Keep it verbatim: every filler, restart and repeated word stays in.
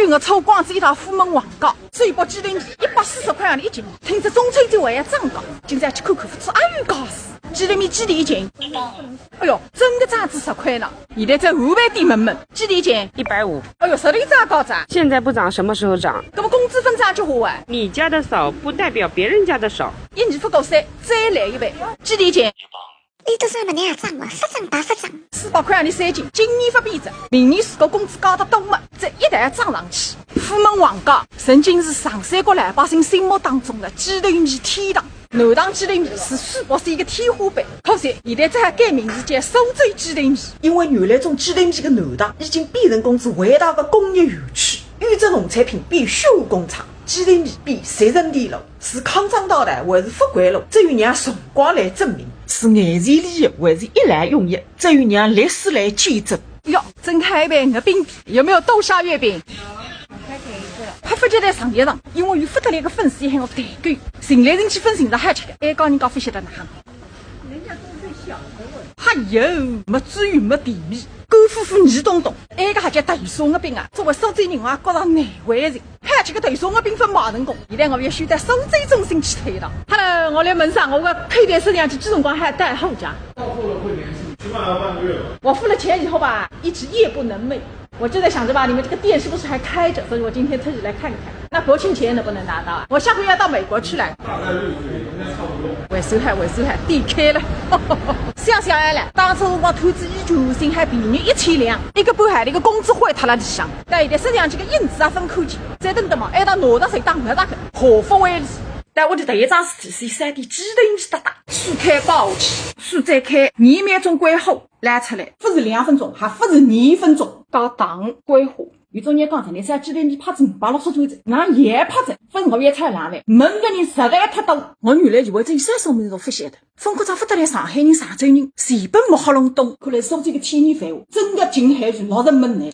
我凑光仔一道葑门横街，水北鸡头米一百四十块洋钿一斤，听说中秋节还要涨价，今朝去看看，勿知阿有介事。鸡头米几钿一斤？哎哟，真个涨仔十块呢！现在再换爿店问问，几钿一斤？一百五。哎哟，实头涨价哉。现在不涨，什么时候涨？搿么工资勿涨就好啊？你家的少不代表别人家的少。一年勿够三，再来一万，几钿一斤？ 伊都啥么能样涨嘛？勿涨白勿涨。四百块洋钿三斤，今年勿变哉，明年如果工资加得多嘛，再一道涨上去。葑门横街曾经是长三角老百姓心目当中的鸡头米天堂，南塘鸡头米是苏北是一个天花板，可惜现在只好改名字叫苏州鸡头米，因为原来种鸡头米个南塘已经变成公司伟大的工业园区，优质农产品变血汗工厂，鸡头米变集成电路。 是康庄大道还是富贵路，只有让辰光来证明。是眼前利益还是一劳永逸，只有让历史来见证。哟，真开一爿月饼皮，有没有豆沙月饼？还勿晓得上一场，因为有勿得了个粉丝喊我团购，寻来寻去勿寻着好吃个，还讲人家勿晓得哪能。人家都是小的问题。哎哟，没至于没店面，干夫妇泥咚咚，埃个还叫豆沙月饼啊？作为苏州人，我也觉着难为情。 嗨，这个豆沙月饼粉卖成功，现在我要先到苏州中心去一趟。Hello，我来问声，我个口袋实际上几辰光还带回家？到货了会联系，起码要半个月吧。我付了钱以后吧，一直夜不能寐。我就在想着吧，你们这个店是不是还开着？所以我今天特意来看一看。那国庆前能不能拿到啊？我下个月要到美国去了。大概率应该差不多。回收海，回收海，店开了。想想来了，当初我投资一九五新还便宜一千两，一个半海钿个工资花脱了里向。 但现在实际上这个影子也勿看见，再等等嘛，还到哪搭谁打哪搭去，何福为利。但我的第一桩事体是三点鸡头米搭搭，水开包起，水再开，廿秒钟关火，拉出来，勿是两分钟，还勿是廿分钟，到打开关火。有种人讲着，侬三鸡头米拍子五百六十转子，哪也拍着，勿是我也太难了，问个人实在太多。我原来以为只有山东人都勿晓得， 风格差勿得来，上海人、常州人，全部没好弄懂。看来苏州个千年繁华，真个近海是落人门楣。